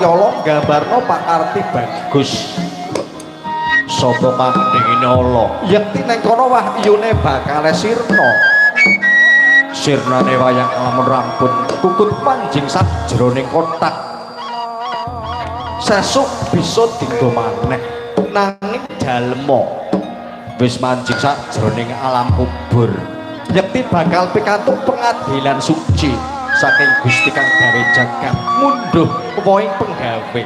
Ala gambarno pakarti bagus. Sapa kang ndingine ala? Yekti neng kono wahyune bakale sirna. Sirnane wayang lamun rampun kukut manjing sajroning kotak. Sesuk bisa dinggo maneh. Nanging jalma wis manjing sajroning alam kubur. Yekti bakal pikantuk pengadilan suci saking Gusti kang gawe jagat mundhuh wohing penggawe.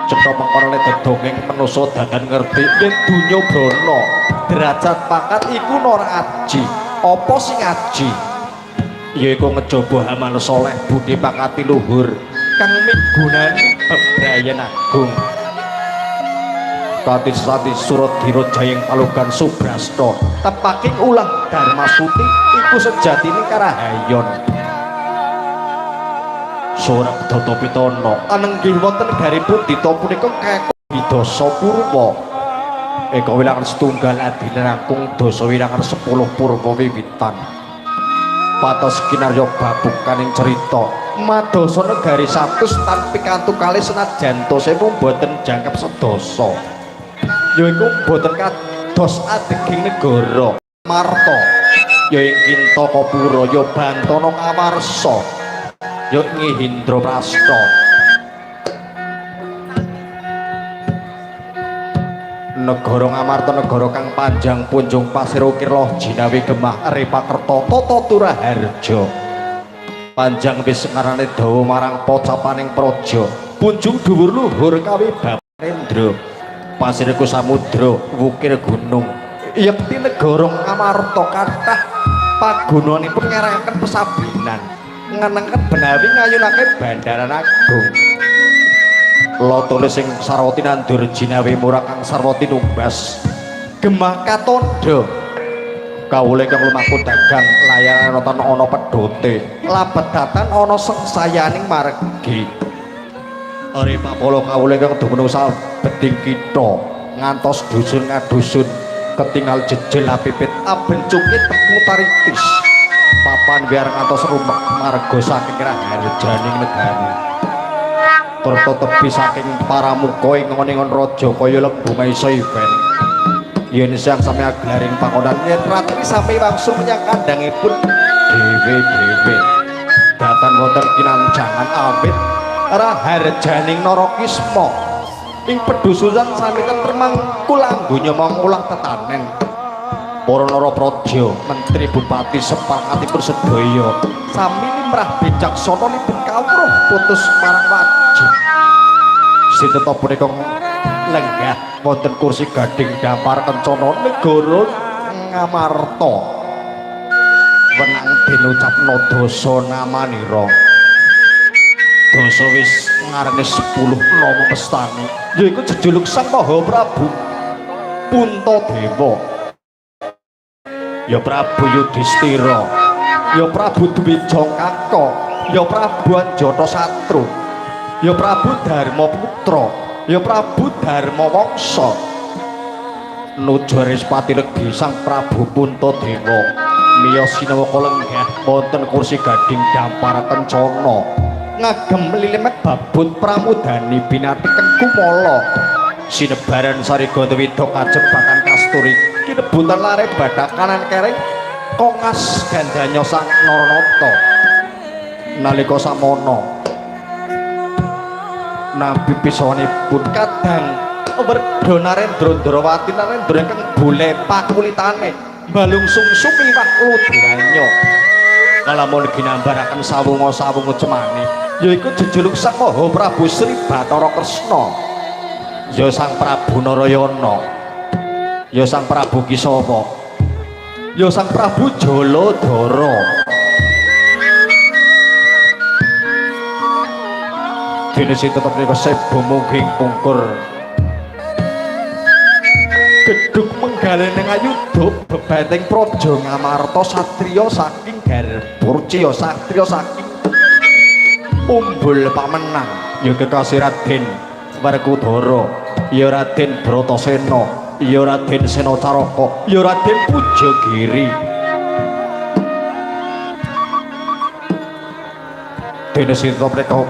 Cetha mengkono le dongeng manusa dadan ngerti yen donya brana derajat pangkat iku ora aji. Apa sing aji? Yaiku ngejaba amal soleh budi pakati luhur kang migunani bebrayan agung. Katisati Suradira Jayeng Palugan Subrasta tepaking ulah Darmasuti iku sejatine karahayon. Surat Data Pitana anenggih wonten negari Pundita punika kaya dasa purwa. Eka wilangan setunggal adine langkung dasa wilangan 10 purwa wiwitan. Patos kinarya babukaning cerita madasa negari 100 tan pikantuk kalih senajan sewu boten jangkep sedasa. Yaiku boten kados adeging negara Marta, ya ing Kintakapura, ya Bantana Kawarsa, ya ing Indraprasta. Negara Ngamarta negara kang panjang punjung pasir ukir loh jinawi gemah Repakerta tata turaharja. Panjang wis ngarane dawa marang pocapaning praja, punjung dhuwur luhur kawi Baparendra. Pasirku samudra wukir gunung. Yekti negara Ngamarta kathah pagunanipun ngerengaken pesabinan, ngenengken benawi ngayunake bandaran agung. Lotone sing sarwati nandur jinawi murah kang sarwati numbas gemah katandha. Kawula ingkang lumaku dagang layanan ana ana pedhote labedatan ana sengsayaning margi. Ora pala kawula ingkang dumunung salebeding kitha ngantos dusun ngadusun ketingal jejel apipit abencuke tepung taritis papan biar ngantos rumek marga saking raharjaning negari. Kerta tebi saking paramuka ing ngon-ngon raja kaya lembu maisa iven. Yen siang sami aglaring panggonan, yen ratri sami wangsul menyang kandhangipun dhewe-dhewe. Datan wonten kinanjangan awit raharjaning Narakisma ing pedusunan sami tentrem mangkul anggonya mangulah tetanen. Para narapraja, menteri, bupati sepakatipun sedaya sami limrah bicaksana lipun kawruh putus marang wajib. Sinten punika lenggah wonten kursi gading dampar kencana negara Ngamarta. Wenang den ucapna dasa namanira. Dasa wis ngarane 10 nama mestani, yaiku jejuluk Sang Maha Prabu Puntadewa. Ya Prabu Yudhistira, ya Prabu Dwijangkaka, ya Prabu Anjatasatru, ya Prabu Darmaputra, ya Prabu Darmawangsa. Nuju Respati Legi Sang Prabu Puntadewa miyos sinawaka lenggah wonten kursi gading dampar kencana ngagem lilimet babut pramudani binateken kumala sinebaran sariga wida kajebakan kasturi kinebutan lare badak kanan kereng kongas gandanya sang Naranata. Nalika samono nampi pisawanipun kadang werda Narendra Ndrawati Narendra ingkang bole pakulitane balung sungsum iwak ludranya kalamun ginambaraken sawunga-sawunga cemani yaiku jejuluk Sang Maha Prabu Sri Bathara Kresna, ya Sang Prabu Narayana, ya Sang Prabu Kisawa, ya Sang Prabu Jaladara. Dene sing tetep nika seba mungging pungkur gedhug menggalene ngayuda bebenteng praja Ngamarta satriya saking Garburciya satriya saking Umbul Pamenang, ya kekasih Raden Werkudara, ya Raden Bratasena, ya Raden Sena Caraka, ya Raden Pujagiri. Dene sinta mereka